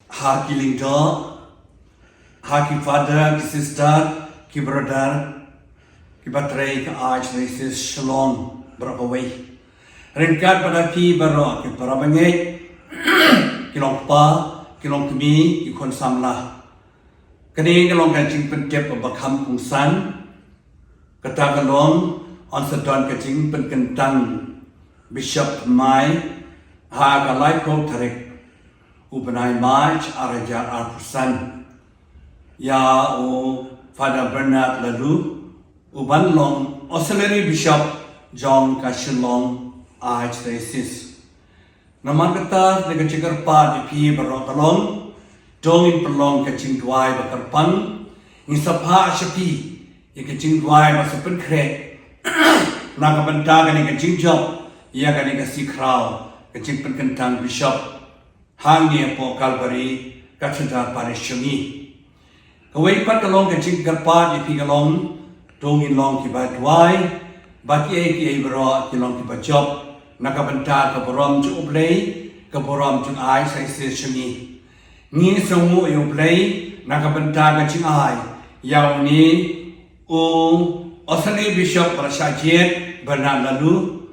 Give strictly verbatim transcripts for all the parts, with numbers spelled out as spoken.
Ha ki lyngdoh, ha ki father, ki sister, ki brother, ki ba trei ka Archdiocese Shillong baroh kawei. Ryngkat bad phi baroh ki para bangeit, ki long kpa, ki long kmie, ki khun samla. Kane ka long ka jingpyntip ba kham kongsan. Kata ka long, yn sa don ka jingpynkyntang Bishop Mai ha ka laiphew tarik u bnai March ar hajar arphew san. Ïa u Father Bernard Laloo, u ban long Auxiliary Bishop jong ka Shillong Archdiocese. Namar kata, da ka jingkyrpad ïa phi baroh ka long, to ngin pynlong ka jingduwai ba kyrpang, ngin sa phah sha phi ïa ka jingduwai ba sa pynkhreh na ka bynta kane ka jingjop ïa kane ka sngi khraw ka jingpynkyntang Bishop hangne hapoh Calvary Cathedral Parish jong ngi. Kawei pat ka long ka jingkyrpad ïa phi ka long, to ngin long ki ba duwai ba kiei kiei baroh ki long ki ba jop na ka bynta ka burom jong U Blei, ka burom jong Archdiocese jong ngi. Ngi sngewnguh ïa U Blei na ka bynta ka jingai ïa une u Auxiliary Bishop ba la shah jied, Bernard Laloo.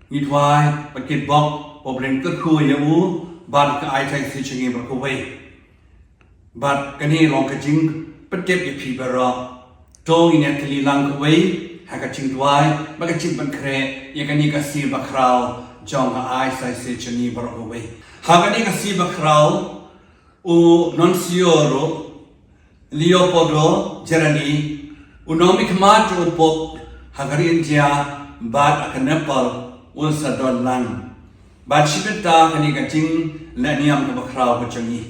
Ngi duwai ba kitbok ba U Blei un kyrkhu ïa u bad ka Archdiocese jong ngi baroh kawei. Bad kane long ka jingpyntip ïa phi baroh. To ngin ïa tylli lang kawei ha ka jingduwai bad ka jingpynkhreh ïa kane ka sngi ba khraw jong ka Archdiocese jong ngi baroh kawei. Ha kane ka sngi ba khraw, u Nuncio ruh, Leopoldo Gerardi, u nongmihkhmat jong u Pope ha ka ri India bad ha ka Nepal, un sa don lang. Bad shi bynta kane ka jinglehniam kaba khraw ka jong ngi.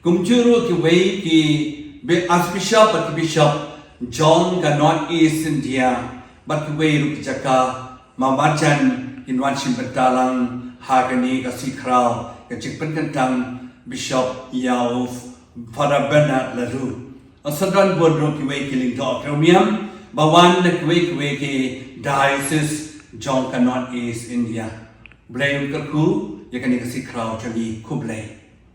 Kumjuh ruh kiwei ki bi-, Archbishop bad ki Bishop jong ka North East India bad kiwei ruh ki jaka marjan kin wan shim bynta lang ha kane ka sngi khraw ka jingpynkyntang Bishop ïa u Father Bernard Laloo. Sa don bun ruh kiwei ki lyngdoh kiwei ba wan na kiwei kiwei ki diocese jong ka North East India. Blei un kyrkhu ïa kane ka sngi khraw jong ngi, khublei.